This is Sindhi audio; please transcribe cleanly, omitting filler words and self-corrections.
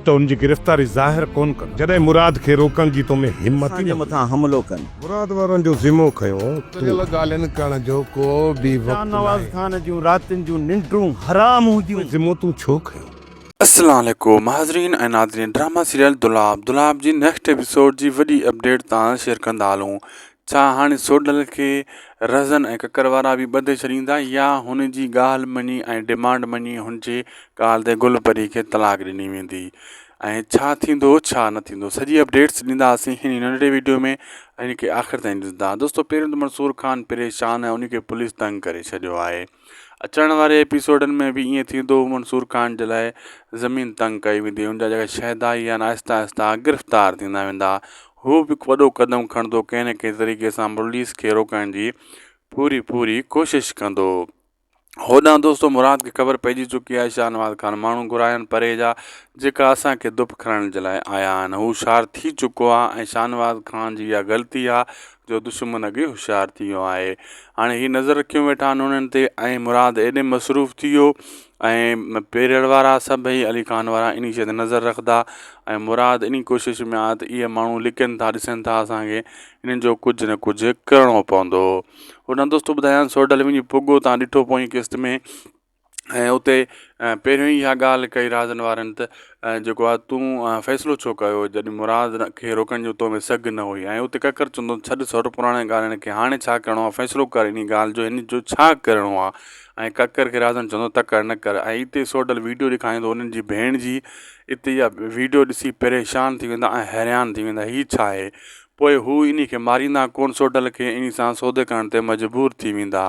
ته ان جي گرفتاري ظاهر ڪونه ڪندا. جڏهن مراد کي روڪڻ جي تو ۾ همت ئي اسان نه جي هئي. مٿان حملو ڪن. مراد وارن جو ذمو کنيو تون. تريل ڳالهين ڪرڻ جو ڪو به وقت شاهنواز ناهي. خان جون راتين جون ننڊون حرام هونديون. ذمو تون ڇو کنيو؟ السلام عليڪم حاضرين ۽ ناظرين ڊراما سيريل دولاب دولاب جي نيڪسٽ ايپيسوڊ جي وڏي اپڊيٽ تان شيئر ڪندا هلون ڇا هاڻي سوڍل کي رهزن ۽ ڪڪر وارا به ٻڌي ڇڏيندا يا هن جي ڳالهه مڃي ۽ ڊمانڊ مڃي هن جي ڳالهه تي گل پري کي طلاق ڏني ويندي ۽ ڇا ٿيندو ڇا نه ٿيندو سڄي اپڊيٽس ڏينداسين هن ننڍڙي ويڊيو ۾ ۽ هن کي آخر تائين ڏسندا دوستو پهريون ته منصور خان پريشان آهي ان کي پوليس تنگ ڪري ڇڏيو آهي اچڻ واري ايپيسوڊن ۾ به ائين ٿيندو منصور خان جي لاء زمين تنگ ڪئي ويندي ان جا جيڪا شهدائي آهن آهستي آهستي گرفتار ٿيندا ويندا هو به هڪ وڏو قدم کڻندو ڪنهن نه ڪنهن طريقي سان پوليس کي روڪڻ جي پوري پوري ڪوشش ڪندو هوڏانهن دوستو مراد کي خبر پئجي چڪي آهي شاهنواز خان ماڻهو گهرايا آهن پري جا جيڪا اسان کي دپ کڻڻ جي لاء آيا آهن هو هوشيار ٿي چڪو آهي ۽ شاهنواز خان جي اها غلطي آهي جو دشمن اڳي هوشيار ٿي ويو آهي. هاڻي هي نظر رکيون ويٺا آهن انهن تي ۽ مراد ايڏي مصروف ٿي ويو ۽ پيرڙ وارا سڀئي علي خان وارا انهي شيء تي نظر رکندا ۽ مراد انهي ڪوشش ۾ آهي ته اهي ماڻهو لڪن ٿا ڏسن ٿا اسان کي انهن جو ڪجهه نه ڪجهه ڪرڻو پوندو. هوڏانهن دوستو ٻڌايان سوڍل وڃي پڳو تان ڏٺو پوئين قسط ۾ ۽ اتي پهريون ئي اها ڳالهه ڪئي رازن وارن ته جيڪو آهي تون فيصلو ڇو ڪيو جڏهن مراد کي روڪڻ جو تو ۾ سگهه نه هئي ۽ اتي ڪڪر چوندو ڇڏ سر پراڻين ڳالهين کي هاڻي ڇا ڪرڻو آهي فيصلو ڪر انهي ڳالهه جو هن جو ڇا ڪرڻو آهي ۽ ڪڪر کي رازن چوندو تڪڙ نه ڪر ۽ اتي سوڍل ويڊيو ڏيکاريندو انهن جي ڀيڻ جي اتي اها ويڊيو ڏسي پريشان ٿي ويندا ۽ حيران ٿي ويندا هي ڇا آهي پوء هو انهي کي ماريندا ڪونه سوڍل کي انهي سان سودي ڪرڻ تي مجبور ٿي ويندا.